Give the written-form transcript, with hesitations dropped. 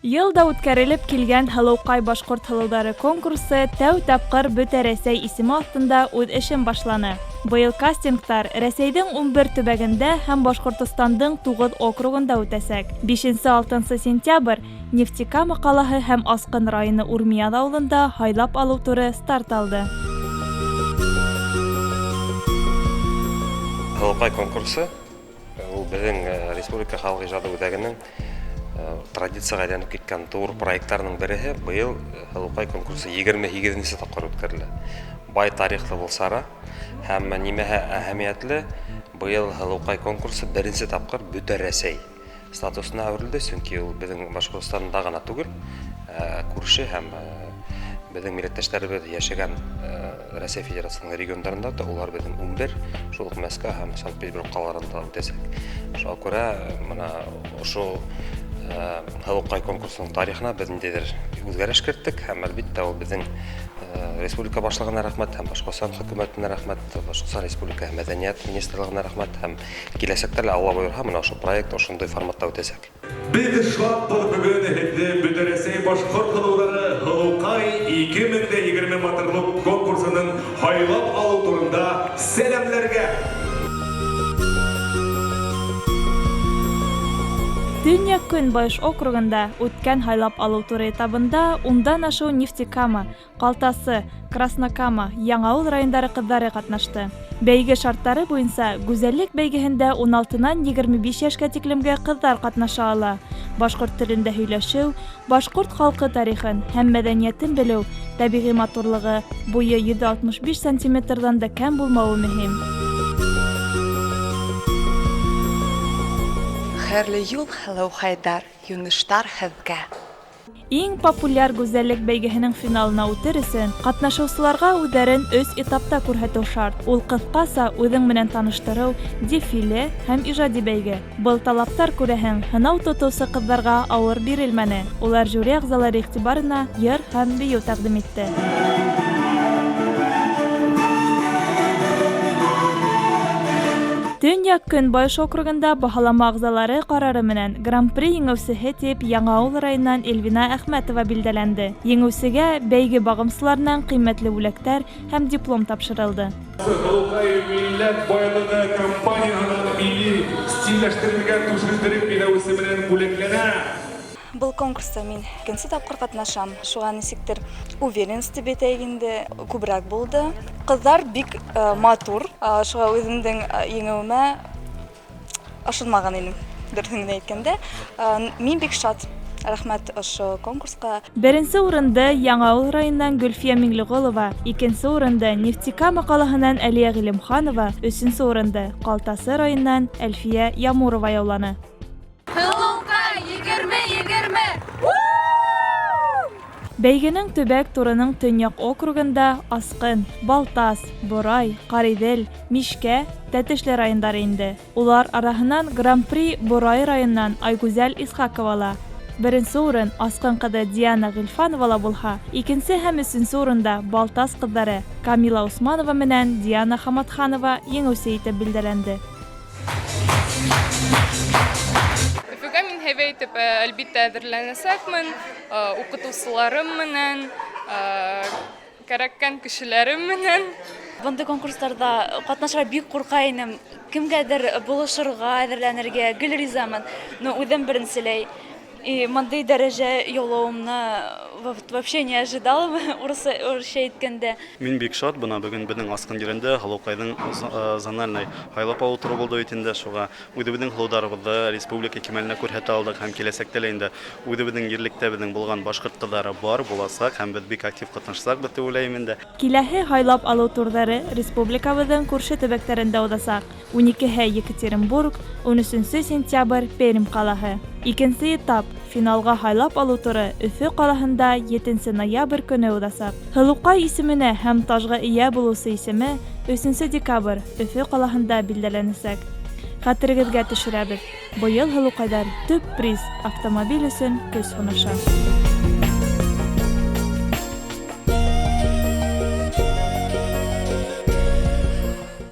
Йыл да үткәрелеп килгән Һылыуҡай башҡорт һылыуҙары конкурсы тәү тапҡыр Бөтә Рәсәй исеме аҫтында үҙ эшен башланы. Быйыл кастингтар Рәсәйҙең 11 төбәгендә һәм Башҡортостандың 9 округында үтәсәк. 5-6 сентябрь Нефтекама ҡалаһы һәм Асҡын районы Урмияҙ ауылында һайлап алыу туры старт алды. Һылыуҡай конкурсы ул беҙҙең республика халыҡ ижады үҙәгенең традицияға әйләнеп киткән ҙур проекттарының береһе. Быйыл Һылыуҡай конкурсы 28-нсе тапҡыр үткәрелә. Бай тарихлы был сара һәм нимәһе әһәмиәтле, быйыл Һылыуҡай конкурсы беренсе тапҡыр бөтә Рәсәй статусына әүерелде, сөнки ул беҙҙең Башҡортостанда ғына түгел, күрше һәм беҙҙең милләттәштәребеҙ йәшәгән Рәсәй Федерацияһының региондарында да, улар беҙҙең 11, шул уҡ Мәскәү һәм Санкт-Петербург ҡалаларында үтәсәк. Шуға күрә мына ошо Һылыуҡай конкурсының тарихына беҙ ниндәйҙер үҙгәреш керттек һәм, әлбиттә, ул беҙҙең республика башлығына рәхмәт һәм Башҡортостан хөкүмәтенә рәхмәт, Башҡортостан Республикаһы мәҙәниәт министрлығына рәхмәт һәм киләсәктә лә, Алла бойорһа, мына ошо проект ошондай форматта үтәсәк. Беҙ шатбыҙ бөгөн һеҙҙе Бөтәрәсәй башҡорт һылыуҙары Һылыуҡай 2020 матурлыҡ конкурсының һайлап алыу турында сәләмләргә! Төньяҡ-Көнбайыш округында үткән һайлап алыу туры этабында ундан ашыу Нефтекама, Ҡалтасы, Краснокама, Яңауыл райондары ҡыҙҙары ҡатнашты. Бәйге шарттары буйынса, гүзәллек бәйгеһендә уналтынан 25 йәшкә тиклемге ҡыҙҙар ҡатнаша ала. Башҡорт телендә һөйләшеү, башҡорт халҡы тарихын һәм мәҙәниәтен белеү, тәбиғи матурлығы, буйы 165 сантиметрҙан да кәм булмауы мөһим. Хәйерле юл, һылыухайҙар, юныштар һеҙгә! Иң популяр гүзәллек бәйгеһенең финалына үтер өсөн, катнашыусыларга үзләрен өч этапта күрһәтү шарт. Ул кыскаса үзең менән таныштырыу, дефиле һәм иҗади бәйге. Был талаптар, күрәһең, һынау тотыусы кызларга авыр бирелмәне. Улар жюри әгъзалары игътибарына йыр һәм бию тәкъдим итте. Төньяк-Көнбайыш округында баһалама әгъзалары карары менән Гран-при еңеүсеһе дип Яңауыл районыннан Эльвина Әхмәтова билдәләнде. Еңеүсегә бәйге багымсыларыннан кыйммәтле бүләктәр һәм диплом тапшырылды. Һылыуҡай милләт байлыгы компанияһының милли стильләштерелгән түшелдерек биләүесе менән бүләкләнә. Был конкурста мин икенсе тапҡыр ҡатнашам. Шуға нисектер уверенность дип әйтәйек инде, күберәк булды. Ҡыҙҙар бик матур, шуға үҙемдең еңеүемә ышанмаған инем, дөрөҫөн генә әйткәндә. Мин бик шат. Рәхмәт ошо конкурсҡа. Беренсе урынды Яңауыл районынан Гөлфиә Миңлеғолова, икенсе урынды Нефтекама ҡалаһынан Әлиә Ғилемханова, өсөнсө урынды Ҡалтасы районынан Әлфиә Ямурова яуланы. Һылыуҡай, 20-20! Бәйгенең төбәк турының Төньяк округында Асҡын, Балтас, Борай, Ҡариҙел, Мишкә, Тәтешле райондары инде. Улар араһынан Гран-при Борай районынан Айгүзәл Исхакова ала. Беренсе урын Асҡын ҡыҙы Диана Ғилфановала булһа, икенсе һәм өсөнсө урында Балтас ҡыҙҙары Камила Усманова менән Диана Хаматханова еңеүсе итеп билдәләнде. Өфөгә мин һәйбәт итеп, әлбиттә, әҙерләнәсәкмен. Укытусыларым менән, кәрәккән кешеләрем менән. Бындай конкурсларда катнашырга бик курка инем. Кемгәдер булышырга, әзерләнергә гел ризамын. Но үзем беренчеләй. И мондый дәрәҗә яулавымны вообще не ожидала, урысча әйткәндә. Мин бик шат, бына бөгөн беҙҙең Асҡын ерендә Һылыуҡайҙың зональный һайлап алыу туры булды бит инде, шуға үҙебеҙҙең һылыуҙарыбыҙҙы республика кимәленә күрһәтә алдыҡ һәм киләсәктә лә инде үҙебеҙҙең ерлектә беҙҙең булған башҡорт ҡыҙҙары бар, буласаҡ һәм беҙ бик актив ҡатнашасаҡбыҙ дип уйлайым инде. Киләһе һайлап алыу турҙары республикабыҙҙың күрше төбәктәрендә уҙасаҡ. Уникеһе, Екатеринбург, унөсөнсө сентябрь, Пермь ҡалаһы. Икенсе этап, финалға һайлап алыу туры Өфө ҡалаһында етенсе ноябрь көнө уҙасаҡ. Һылыуҡай исеменә һәм тажға эйә булыусы исеме өсөнсө декабрь, Өфө ҡалаһында билдәләнәсәк. Хәтерегеҙгә төшөрәбеҙ, быйыл һылыуҡайҙар төп приз, автомобиль өсөн көс һынаша.